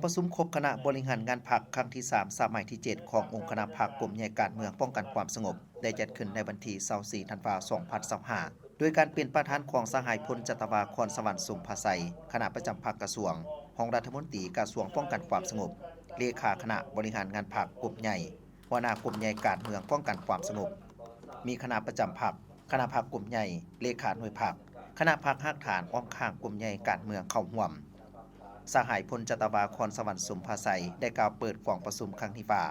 ປະຊຸມຄົບຄະນະບໍລິຫານງານພັກຄັ້ງທີສາມ ສະໄໝທີເຈັດ ຂອງອົງຄະນະພັກກົມໃຫຍ່ການເມືອງປ້ອງກັນຄວາມສະຫງົບ ໄດ້ຈັດຂຶ້ນໃນວັນທີຊາວສີ່ ທັນວາ ສອງພັນຊາວຫ້າ ໂດຍການເປັນປະທານຂອງສະຫາຍ ພົນຈັດຕະວາ ຄອນສະຫວັນ ສົມພາໄຊ, ຄະນະປະຈຳພັກກະຊວງ, ຮອງລັດຖະມົນຕີກະຊວງປ້ອງກັນຄວາມສະຫງົບ, ເລຂາຄະນະບໍລິຫານງານພັກກົມໃຫຍ່, ຫົວໜ້າກົມໃຫຍ່ການເມືອງປ້ອງກັນຄວາມສະຫງົບ, ມີຄະນະປະຈຳພັກ, ຄະນະພັກກົມໃຫຍ່, ເລຂາໜ່ວຍພັກ, ຄະນະພັກຮາກຖານອ້ອມຂ້າງກົມໃຫຍ່ການເມືອງເຂົ້າຮ່ວມ. ສະຫາຍ ພົນຈັດຕະວາ ຄອນສະຫວັນ ສົມພາໄຊ ໄດ້ກ່າວເປີດກອງປະຊຸມຄັ້ງນີ້ວ່າ,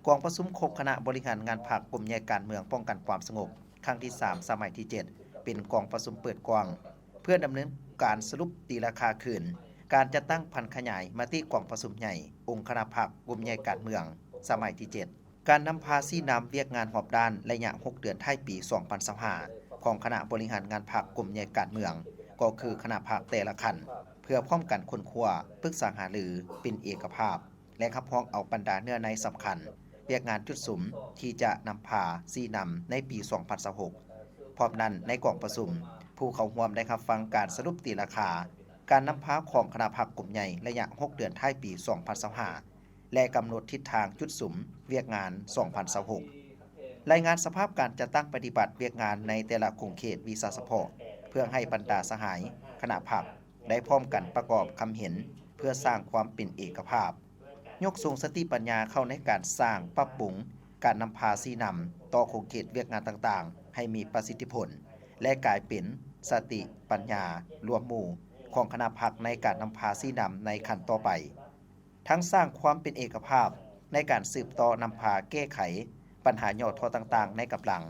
ກອງປະຊຸມຄົບຄະນະບໍລິຫານງານພັກກົມໃຫຍ່ການເມືອງປ້ອງກັນຄວາມສະຫງົບ ຄັ້ງທີສາມ ສະໄໝທີເຈັດ ເປັນກອງປະຊຸມເປີດກວ້າງ ເພື່ອດຳເນີນການສະຫຼຸບຕີລາຄາຄືນ ການຈັດຕັ້ງຜັນຂະຫຍາຍມະຕິກອງປະຊຸມໃຫຍ່ອົງຄະນະພັກກົມໃຫຍ່ການເມືອງ ສະໄໝທີເຈັດ, ການນຳພາຊີ້ນຳວຽກງານຮອບດ້ານໄລຍະຫົກເດືອນທ້າຍປີສອງພັນຊາວຫ້າ ຂອງຄະນະບໍລິຫານງານພັກກົມໃຫຍ່ການເມືອງ ກໍຄືຄະນະພັກແຕ່ລະຂັ້ນ ເພື່ອພ້ອມກັນຄົ້ນຄວ້າ, ປຶກສາຫາລືເປັນເອກະພາບ ແລະ ຮັບຮອງເອົາບັນດາເນື້ອໃນສຳຄັນ ວຽກງານຈຸດສຸມທີ່ຈະນຳພາຊີ້ນຳໃນປີສອງພັນຊາວຫົກ. ພ້ອມນັ້ນ, ໃນກອງປະຊຸມ, ຜູ້ເຂົ້າຮ່ວມໄດ້ຮັບຟັງການສະຫຼຸບຕີລາຄາການນຳພາຂອງຄະນະພັກກົມໃຫຍ່ໄລຍະຫົກເດືອນທ້າຍປີສອງພັນຊາວຫ້າ ແລະ ກຳນົດທິດທາງຈຸດສຸມວຽກງານສອງພັນຊາວຫົກ, ລາຍງານສະພາບການຈັດຕັ້ງປະຕິບັດວຽກງານໃນແຕ່ລະຂົງເຂດວິຊາສະເພາະ ເພື່ອໃຫ້ບັນດາສະຫາຍຄະນະພັກ ໄດ້ພ້ອມກັນປະກອບຄຳເຫັນ ເພື່ອສ້າງຄວາມເປັນເອກະພາບ, ຍົກສູງສະຕິປັນຍາເຂົ້າໃນການສ້າງ, ປັບປຸງການນຳພາຊີ້ນຳຕໍ່ຂົງເຂດວຽກງານຕ່າງໆ ໃຫ້ມີປະສິດທິຜົນ ແລະ ກາຍເປັນສະຕິປັນຍາລວມໝູ່ຂອງຄະນະພັກໃນການນຳພາຊີ້ນຳໃນຂັ້ນຕໍ່ໄປ. ທັງສ້າງຄວາມເປັນເອກະພາບໃນການສືບຕໍ່ນຳພາແກ້ໄຂບັນຫາຫຍໍ້ທໍ້ຕ່າງໆໃນກຳລັງ,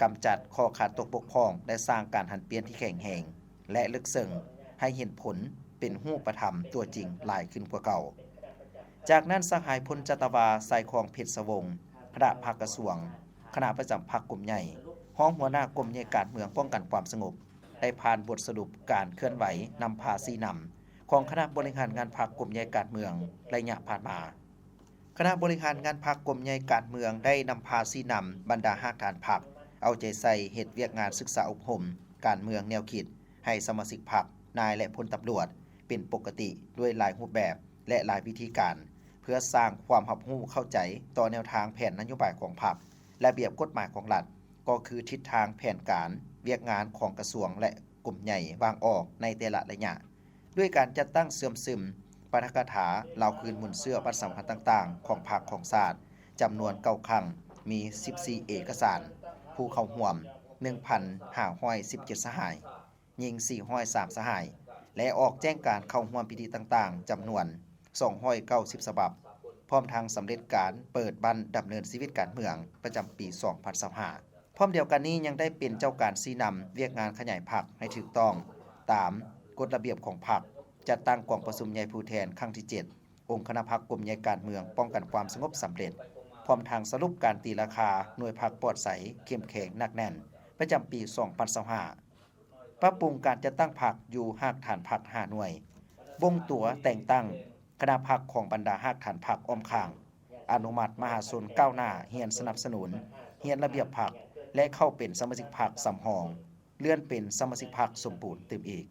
ກຳຈັດຂໍ້ຂາດຕົກບົກຜ່ອງ ແລະ ສ້າງການຫັນປ່ຽນທີ່ແຂງແຮງ ແລະ ເລິກເຊິ່ງ ໃຫ້ເຫັນຜົນເປັນຮູບປະທຳຕົວຈິງຫຼາຍຂຶ້ນກວ່າເກົ່າ. ຈາກນັ້ນ, ສະຫາຍ ພົນຈັດຕະວາ ສາຍຄອງ ເພັດສະວົງ, ຄະນະພັກກະຊວງ, ຄະນະປະຈຳພັກກົມໃຫຍ່, ຮອງຫົວໜ້າກົມໃຫຍ່ການເມືອງປ້ອງກັນຄວາມສະຫງົບ, ໄດ້ຜ່ານບົດສະຫຼຸບການເຄື່ອນໄຫວນຳພາຊີ້ນຳຂອງຄະນະບໍລິຫານງານພັກກົມໃຫຍ່ການເມືອງໄລຍະຜ່ານມາ. ຄະນະບໍລິຫານງານພັກກົມໃຫຍ່ການເມືອງໄດ້ນຳພາຊີ້ນຳບັນດາຮາກຖານພັກ ເອົາໃຈໃສ່ເຮັດວຽກງານສຶກສາອົບຮົມການເມືອງແນວຄິດໃຫ້ສະມາຊິກພັກ, ນາຍ ແລະ ພົນຕຳຫຼວດ ເປັນປົກກະຕິດ້ວຍຫຼາຍຮູບແບບ ແລະ ຫຼາຍວິທີການ ເພື່ອສ້າງຄວາມຮັບຮູ້ເຂົ້າໃຈຕໍ່ແນວທາງແຜນນະໂຍບາຍຂອງພັກ, ລະບຽບກົດໝາຍຂອງລັດ, ກໍຄືທິດທາງແຜນການວຽກງານຂອງກະຊວງ ແລະ ກົມໃຫຍ່ວາງອອກໃນແຕ່ລະໄລຍະ, ດ້ວຍການຈັດຕັ້ງເຊື່ອມຊຶມປາຖະກະຖາເລົ່າຄືນມູນເຊື້ອວັນສຳຄັນຕ່າງໆຂອງພັກຂອງຊາດ ຈຳນວນເກົ້າຄັ້ງ, ມີສິບສີ່ເອກະສານ, ຜູ້ເຂົ້າຮ່ວມໜຶ່ງພັນຫ້າຮ້ອຍສິບເຈັດສະຫາຍ, ຍິງສີ່ຮ້ອຍສາມສະຫາຍ ແລະ ອອກແຈ້ງການເຂົ້າຮ່ວມພິທີຕ່າງໆ ຈຳນວນສອງຮ້ອຍເກົ້າສິບສະບັບ, ພ້ອມທັງສຳເລັດການເປີດບັ້ນດຳເນີນຊີວິດການເມືອງປະຈຳປີສອງພັນຊາວຫ້າ. ພ້ອມດຽວກັນນີ້ ຍັງໄດ້ເປັນເຈົ້າການຊີ້ນຳວຽກງານຂະຫຍາຍພັກໃຫ້ຖືກຕ້ອງຕາມກົດລະບຽບຂອງພັກ, ຈັດຕັ້ງກອງປະຊຸມໃຫຍ່ຜູ້ແທນຄັ້ງທີເຈັດ ອົງຄະນະພັກກົມໃຫຍ່ການເມືອງປ້ອງກັນຄວາມສະຫງົບສຳເລັດ, ພ້ອມທັງສະຫຼຸບການຕີລາຄາໜ່ວຍພັກປອດໃສ ເຂັ້ມແຂງ ໜັກແໜ້ນ ປະຈຳປີສອງພັນຊາວຫ້າ. ປັບປຸງການຈັດຕັ້ງພັກຢູ່ຮາກຖານພັກຫ້າໜ່ວຍ, ບົ່ງຕົວແຕ່ງຕັ້ງຄະນະພັກຂອງບັນດາຮາກຖານພັກອ້ອມຂ້າງ, ອະນຸມັດມະຫາຊົນກ້າວໜ້າຮຽນສະໜັບສະໜູນ, ຮຽນລະບຽບພັກ ແລະ ເຂົ້າເປັນສະມາຊິກພັກສຳຮອງ, ເລື່ອນເປັນສະມາຊິກພັກສົມບູນຕື່ມອີກ.